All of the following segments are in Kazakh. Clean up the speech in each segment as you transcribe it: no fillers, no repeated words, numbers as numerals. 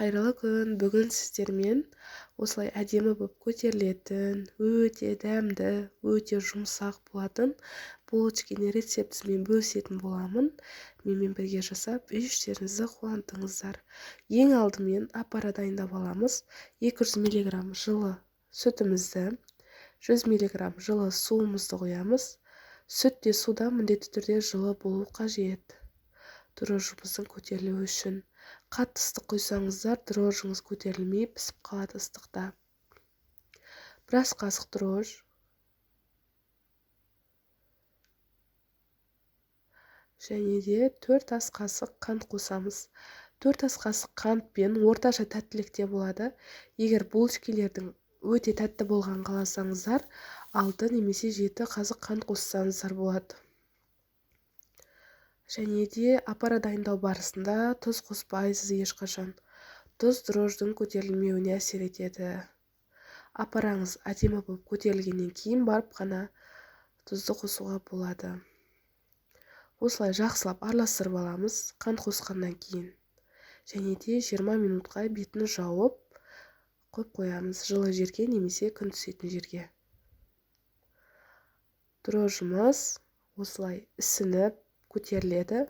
Қайырлы күн. Бүгін сіздермен осылай әдемі болып көтерілетін, өте дәмді, өте жұмсақ болатын булочкині рецептісімен бөлісетін боламын. Менімен бірге жасап, үй іштеріңізді қуантыңыздар. Ең алдымен апара дайындап аламыз. 200 миллиграмм жылы сүтімізді, 100 миллиграмм жылы суымызды құямыз. Сүт те суда міндетті түрде жылы болу қажет. Дрожжымыздың көтерілуі үшін. Қатты ыстық құйсаңыздар, дрожжыңыз көтерілмей пісіп қалады ыстықта. Бір ас қасық дрожж. Және де 4 ас қасық қант қосамыз. 4 ас қасық қантпен орташа тәттілікте болады. Егер булочкилердің өте тәтті болған қаласаңыздар, 6 немесе 7 қасық қант қоссаңыздар болады. Және де апара дайындау барысында тұз қоспайсыз ешқашан. Тұз дрожждың көтерілмеуіне әсер етеді. Апараңыз әдемі болып көтерілгеннен кейін барып қана тұзды қосуға болады. Осылай жақсылап араластырып аламыз қант қосқаннан кейін. Және де 20 минутқа бетін жауып қойып қоямыз жылы жерге немесе күн түсетін жерге. Дрожжымыз осылай ісініп көтеріледі.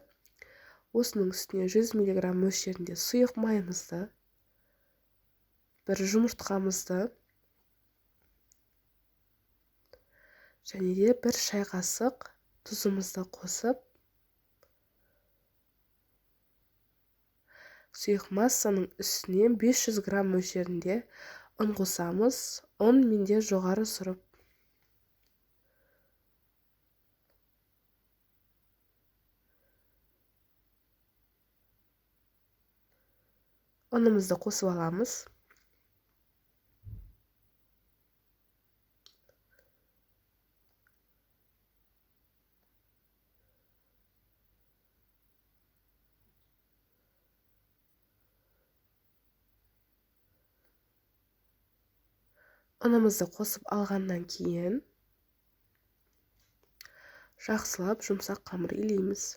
Осының үстіне 100 миллиграмм мөлшерінде сұйық майымызды, бір жұмыртқамызды және де бір шай қасық тұзымызды қосып, сұйық массаның үстіне 500 грамм мөлшерінде ұн қосамыз. Ұн менде жоғары сұрып. Ұнымызды қосып аламыз. Ұнымызды қосып алғаннан кейін жақсылап жұмсақ қамыр илейміз.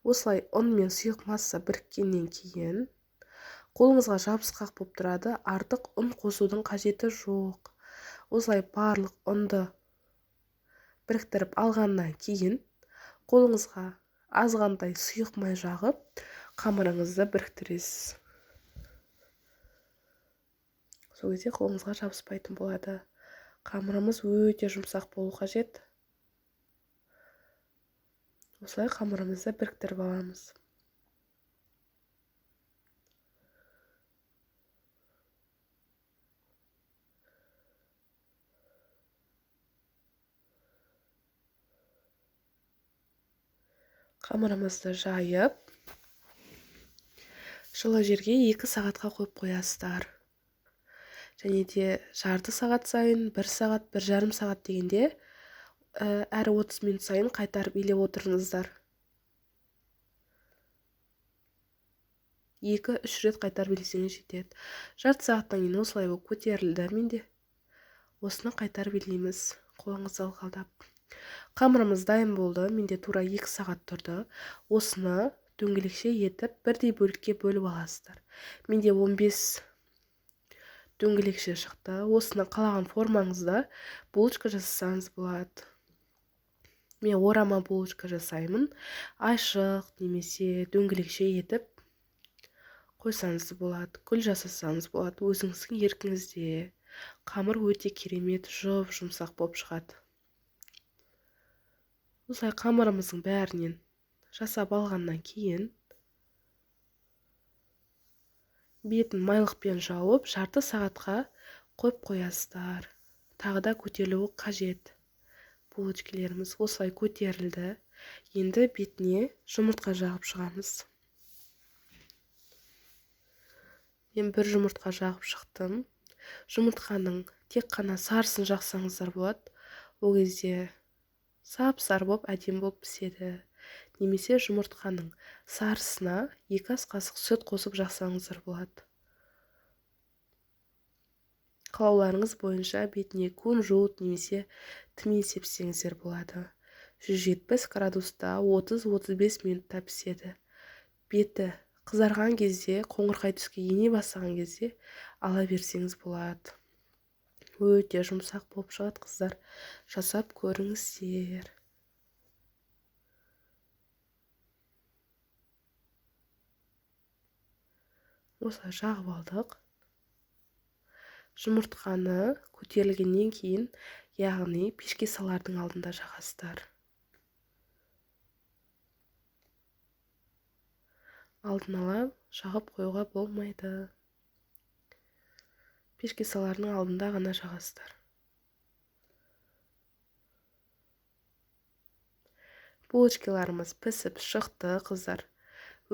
Осылай ұн мен сұйық масса біріккеннен кейін қолыңызға жабысқақ болып тұрады, артық ұн қосудың қажеті жоқ. Осылай барлық ұнды біріктіріп алғаннан кейін қолыңызға азғантай сұйық май жағып, қамырыңызды біріктіресіз. Сол кезде қолыңызға жабыспайтын болады. Қамырымыз өте жұмсақ болу қажет. Осылай қамырымызды біріктіріп аламыз. Қамырымызды жайып, жылы жерге 2 сағатқа қойып қоясыздар. Және де жарты сағат сайын, 1 сағат, 1,5 сағат дегенде әр 30 минут сайын қайтарып илеп отырыңыздар. 2-3 рет қайтарып илесеңіз жетеді. Жарты сағаттан кейін осылай болып көтерілді менде. Осыны қайтарып илейміз, қолыңызды ылғалдап. Қамырымыз дайын болды, менде тура 2 сағат тұрды. Осыны дөңгелекше етіп бірдей бөлікке бөліп аласыздар. Менде 15 дөңгелекше шықты. Осыны қалаған формаңызда булочка жасасаңыз болады. Мен орама булочка жасаймын. Айшық немесе дөңгелекше етіп қойсаңыз болады, гүл жасасаңыз болады, өзіңіздің еркіңізде. Қамыр өте керемет, жұп-жұмсақ болып шығады. Осылай қамырымыздың бәрінен жасап алғаннан кейін бетін майлықпен жауып, жарты сағатқа қойып қоясыздар. Тағы да көтерілуі қажет. Булочкилеріміз осылай көтерілді. Енді бетіне жұмыртқа жағып шығамыз. Мен бір жұмыртқа жағып шықтым. Жұмыртқаның тек қана сарысын жақсаңыздар болады. Ол кезде сап-сары болып, әдемі болып піседі. Немесе жұмыртқаның сарысына 2 ас қасық сүт қосып жақсаңыздар болады. Қалауларыңыз бойынша бетіне кунжут немесе тмин сепсеңіздер болады. 170 градуста 30-35 минутта піседі. Беті Қызарған кезде, қоңырқай түске ене бастаған кезде ала берсеңіз болады. Өте жұмсақ болып шығады, қыздар. Жасап көріңіздер. Осылай жағып алдық. Жұмыртқаны көтерілгеннен кейін, яғни пешке салардың алдында жағасыздар. Алдын ала жағып қоюға болмайды. Пешке салардың алдында ғана жағасыздар. Булочкаларымыз пісіп шықты, қыздар.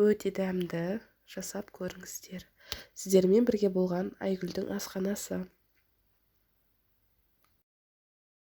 Өте дәмді, жасап көріңіздер. Сіздермен бірге болған Айгүлдің асханасы.